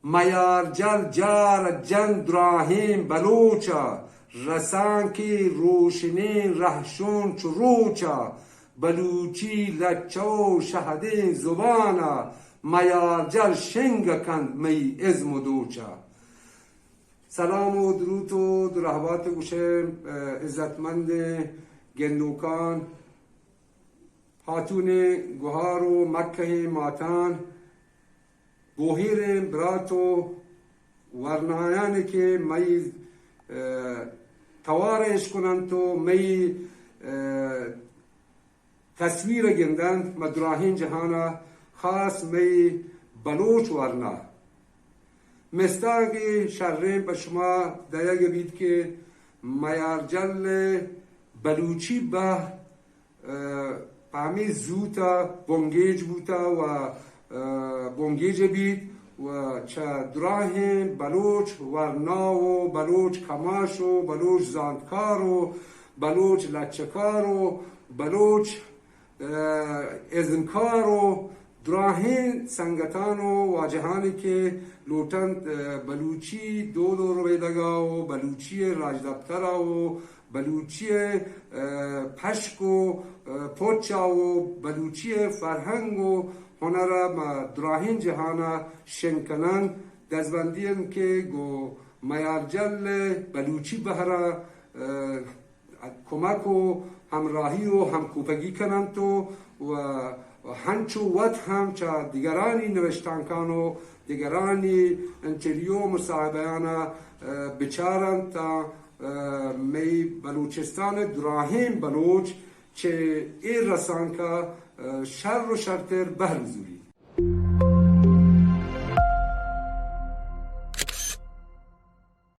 میارجل جار جن دراہیں بلوچ ءَ، رسانکے روشنیں رہشون چو روچ ءَ، بلوچی لچہ و شہدیں زبان ءَ، میارجل شنگ کنت مئی ازم و دوچ ءَ۔ سلام و دروت و درہبات گوشیں، اہ، عزتمندیں گندوکان، ہاتونیں گہار و مکہیں ماتان، بوہیریں برات و ورنایانی کہ مئی، اہ، توار ءَ اشکننت و مئی، اہ، تصویر ءَ گندنت، مہ دراہیں جہان ءَ، خاص مئی بلوچ ورنا۔ مستاگے شریں پہ شما دئیگ بیت کہ میارجل ءِ بلوچی بہر، اہ، پہ ہمے زوت ءَ بنگیج بوتہ و، اہ، بنگیج بیت و چہ دراہیں بلوچ ورنا و بلوچ کماش و بلوچ زانتکار و بلوچ لچکار و بلوچ، اہ، ازمکار و دراہیں سنگتان و واجہانی کہ لوٹنت، اہ، بلوچی دود و ربیدگا و بلوچی راجدپتر ءَ و بلوچی، اہ، پشک و، اہ، پچ ءَ و بلوچی فرہنگ و ہنر ءَ مہ دراہیں جہان ءَ شنگ کننت، دزبندی انت کہ گوں میارجل ءِ بلوچی بہر ءَ، اہ، کمک و ہمراہی و ہمکوپگی کننت و، و ہنچو وت ہم چہ دگرانی نوشتانکان و دگرانی انٹرویو و مصاحبہانا، اہ، بچارنت تاں، اہ، مئی بلوچستان دراہیں بلوچ چہ اے رسانکا، اہ، شر و شرتر بہر بزوری۔